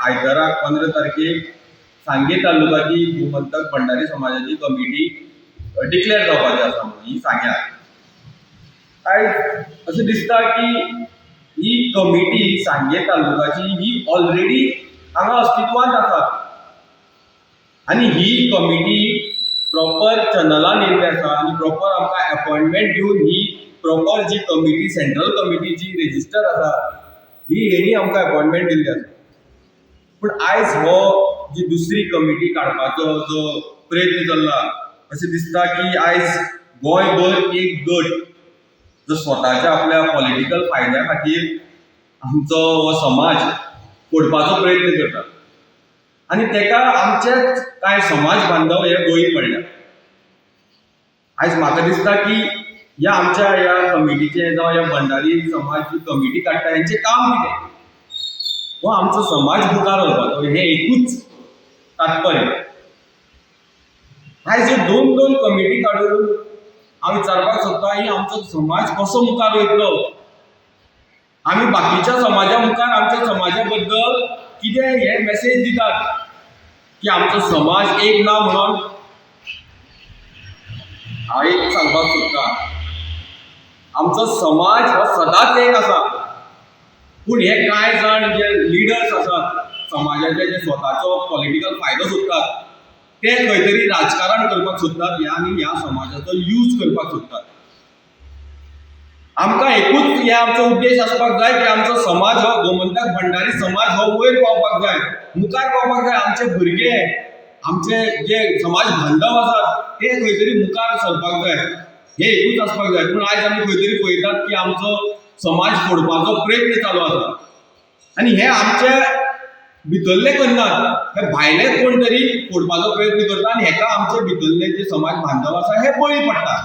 आयताराक 15 तारखेक सांगे तालुकाची गोमंतक भंडारी समाजाची कमिटी डिक्लेअर जावपाची आसा म्हणून ही सांग्यार. आयज अशें दिसता की ही कमिटी सांगे तालुकाची ही ऑलरेडी हांगा अस्तित्वांत आसा आनी ही कमिटी प्रॉपर चॅनलान येयल्ली आसा आनी प्रॉपर आमकां एपॉयंटमेंट दिवन ही प्रॉपर जी कमिटी, सेंट्रल कमिटी जी रेजिस्टर आसा, ही हेणी आमकां एपॉयंटमेंट दिल्ली आसा. पूण आयज हो जी दुसरी कमिटी काडपाचो जो प्रयत्न चल्ला, अशें दिसता की आयज गोंयभर एक गट जो स्वताच्या आपल्या पॉलिटिकल फायद्या खातीर आमचो हो समाज फोडपाचो प्रयत्न करता आनी तेका आमचेच कांय समाज बांधव हे बळी पडल्या. आयज म्हाका दिसता की ह्या आमच्या ह्या कमिटीचें जावं ह्या भंडारी समाज जी कमिटी काडटा हेंचें काम कितें? हो आमचो समाज मुखार व्हरपाचो हें एकूच तात्पर्य. आयज ह्यो दोन दोन कमिटी काडून हांव विचारपाक सोदता, ही आमचो समाज कसो मुखार वयतलो? आमी बाकीच्या समाजा मुखार आमच्या समाजा बद्दल कितें हे मॅसेज दितात की आमचो समाज एक ना म्हणून? हांव एक सांगपाक सोदता, आमचो समाज हो सदांच एक आसा. पूण हे कांय जाण जे लिडर्स आसात समाजाचे, जे स्वताचो पॉलिटिकल फायदो सोदतात, ते खंय तरी राजकारण करपाक सोदतात ह्या आनी ह्या समाजाचो यूज करपाक सोदतात. आमकां एकूच हे आमचो उद्देश आसपाक जाय की आमचो समाज हो गोमंतक भंडारी समाज हो वयर पावपाक जाय, मुखार पावपाक जाय. आमचे भुरगे, आमचे जे समाज बांधव आसात ते खंय तरी मुखार सरपाक जाय, हे एकूच आसपाक जाय. पूण आयज आमी खंय तरी पळयतात की आमचो समाज फोडपाचो प्रयत्न चालू आसा आनी हे आमचे भितरले करनात, हे भायले कोण तरी फोडपाचो प्रयत्न करता आनी हेका आमचे भितरले जे समाज बांधव आसा हे बळी पडटा.